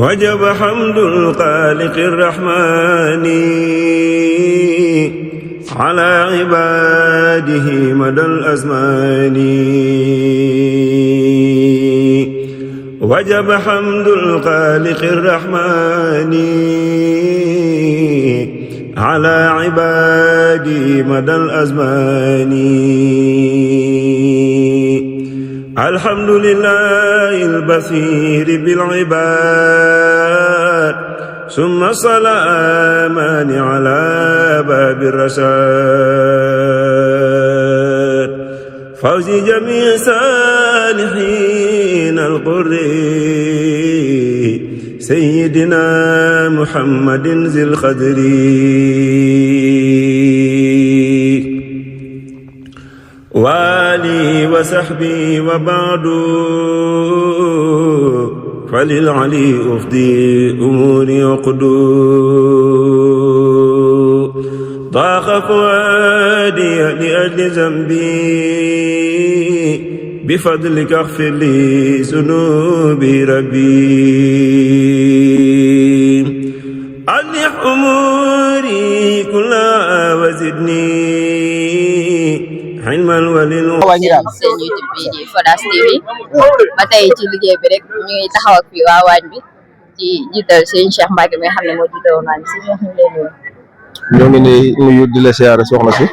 وجب حمد الخالق الرحمن على عباده مدى الأزمان وجب حمد الخالق الرحمن على عباده مدى الأزمان الحمد لله البصير بالعباد ثم السلامان على باب الرشاد فوز جميع صالحين القر سيدنا محمد ذي القدر وآله وصحبه وبعد فللعلي أفضي أموري وقدو ضاق فؤادي لأجل ذنبي بفضلك اغفر لي ذنوبي ربي أصلح أموري كلها وزدني xilmal walil seen YouTube bi di Fodas TV ba tey ci liggéey bi rek ñu ngi taxaw ak fii waa waañ bi ci jiital sëñ Cheikh Mbacke mi nga xam ne moo jiite woon waañ bi si ñoo ngi lay nuyu di la siyaare soxna si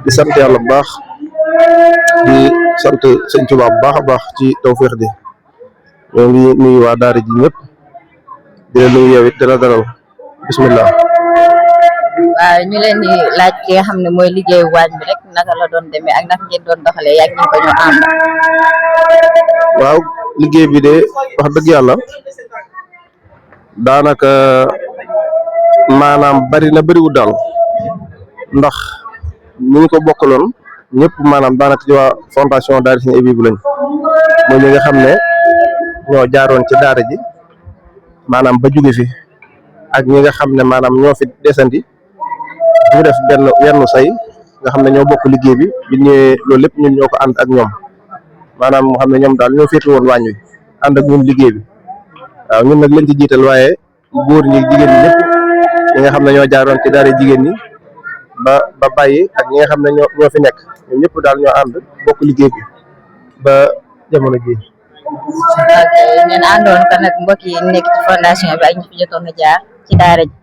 di sant yàlla bu baax di sant sëñ Tuubaa bu baax a baax ci tawfeex di ñoo ngi nuyu waa daara ji ñëpp di la nuyu yow it di la dalal bismillah. waaw ñu leen di laaj ki nga xam ne mooy liggéeyu waañ bi rek naka la doon demee ak naka ngeen doon doxalee yaa ngi ko ñu ànd. waaw liggéey bi de wax dëgg yàlla daanaka maanaam bari na bariwul daal ndax ñu ngi ko bokkaloon ñëpp maanaam daanaka ci waa fondation Daara Serigne Abibu lañ mooy ñi nga xam ne ñoo jaaroon ci daara ji maanaam ba jóge fi ak ñi nga xam ne maanaam ñoo fi desandi ñu def wenn say nga xam ne ñoo bokk liggéey bi bi ñëwee loolu lépp ñun ñoo ko ànd ak ñoom maanaam moo xam ne ñoom daal ñoo féetu woon wàññ wi ànd ak ñun liggéey bi waaw ñun nag lañ ci jiital waaye góor ñi jigéen ñi ñëpp ñi nga xam ne ñoo jaaroon ci daara jigéen ñi ba bàyyi ak ñi nga xam ne ñoo fi nekk ñoom ñëpp daal ñoo ànd bokk liggéey bi ba jamono ji. ok ngeen àndoon ko nag mbokk yi nekk ci fondation bi ak ñu fi jotoon a jaar ci daara ji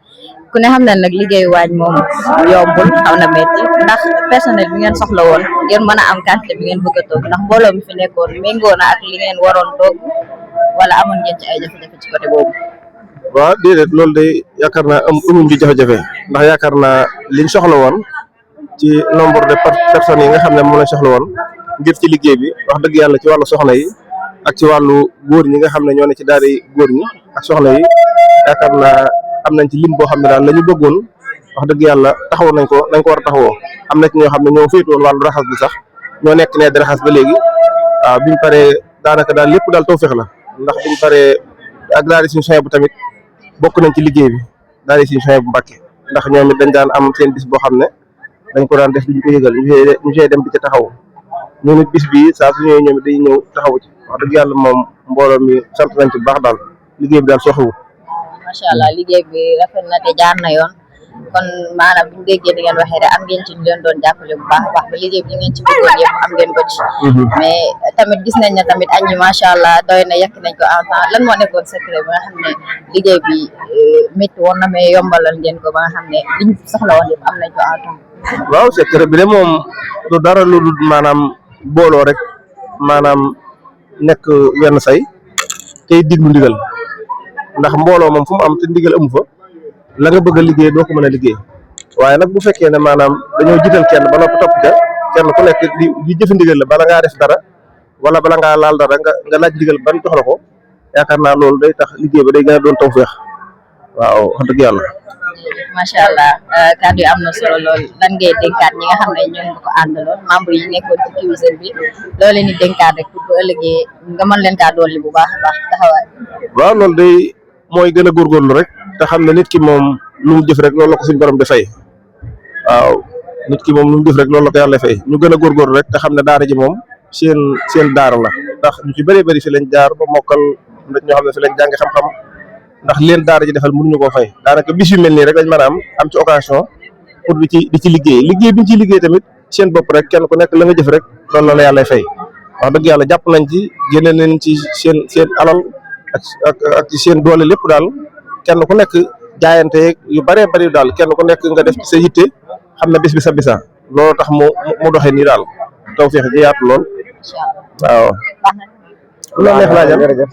ku ne xam ne nag liggéeyu waañ moom yombul xaw na métti ndax personnel bi ngeen soxla woon ngeen mën a am quantité bi ngeen bëgg a toog ndax mbooloo mi fi nekkoon méngoo na ak li ngeen waroon toog wala amoon ngeen ci ay jafe-jafe ci côté boobu. waaw déedéet loolu de yaakaar naa amuñ ci jafe-jafe ndax yaakaar naa liñ soxla woon ci nombre de personnes yi nga xam ne moom lañ soxla woon ngir ci liggéey bi wax dëgg yàlla ci wàllu soxna yi ak ci wàllu góor ñi nga xam ne ñoo ne ci daara yi góor ñi ak soxna yi yaakaar naa am nañ ci lim boo xam ne daal la ñu bëggoon wax dëgg yàlla taxaw nañ ko war a taxawoo am na ci ñoo xam ne ñoo féetu woon wàllu raxas bi sax ñoo nekk ne di raxas ba léegi waaw biñ paree daanaka daal lépp daal tawfeex la ndax biñ paree ak daara suñu soñ bu tamit bokk nañ ci liggéey bi daara suñu soñ bu Mbàkke ndax ñoom it dañ daan am seen bis boo xam ne dañ ko daan def duñ ko yëgal ñu see dem di ca taxaw ñun it bis bi saa su ñëwee ñoom it dañuy ñëw taxaw ci wax dëgg yàlla moom mbooloo mi sant nañ ci bu baax daal liggéey bi daal soxewu macha allah liggéey bi rafet na te jaar na yoon kon maanaam bu ñu déggee di ngeen waxee rek am ngeen ci ñu leen doon jàppale bu baax a baax ba liggéey bi li ngeen ci bëggoon yëpp am ngeen ko ci. mais tamit gis nañ ne tamit añ yi macha allah doy na yekk nañ ko en temps lan moo nekkoon secret ba nga xam ne liggéey bi métti woon na mais yombalal ngeen ko ba nga xam ne liñ soxla woon yëpp am nañ ko en temps. waaw secret bi de moom du dara lu dul maanaam booloo rek maanaam nekk wenn say tey diglu ndigal. ndax mbooloo moom fu mu am te ndigal amu fa la nga bëgg a liggéey doo ko mën a liggéey waaye nag bu fekkee ne maanaam dañoo jiital kenn ba noppi topp ca kenn ku nekk di jëf ndigal la bala ngaa def dara wala bala ngaa laal dara nga laaj ndigal ban jox la ko yaakaar naa loolu day tax liggéey ba day gën a doon tawfeex waaw wax dëgg yàlla. macha allah kàddu yi am na solo lool lan ngay dénkaat ñi nga xam ne ñoom nga ko àndaloon membre yi nekkoon ci cuisine bi loolu leen di dénkaat rek pour bu ëllëgee nga mën leen kaa dolli bu baax a baax taxawaay. waaw loolu day mooy gën a góorgóorlu rek te xam ne nit ki moom lu mu jëf rek loolu la ko suñu borom di fay waaw nit ki moom lu mu jëf rek loolu la ko yàlla fay ñu gën a góorgóorlu rek te xam ne daara ji moom seen daara la ndax ñu ci bëree bëri fi lañ jaar ba mokkal am na ñoo xam ne fi lañ jàngi xam-xam ndax leen daara ji defal mënuñu koo fay daanaka bis yu mel nii rek lañ mën a am ci occasion pour di ci liggéey bi ñu ciy liggéey tamit seen bopp rek kenn ku nekk la nga jëf rek loolu la yàlla fay wax dëgg yàlla jàpp nañ ci génne nañ ci seen alal ak ci seen doole lépp daal kenn ku nekk jaayante yu bëree bëri daal kenn ku nekk nga def ci sa yitte xam ne bis bi sa bisa loolu tax mu doxee nii daal tawfeex ji yaatu lool waaw. loolu neex laa jëm jërëjëf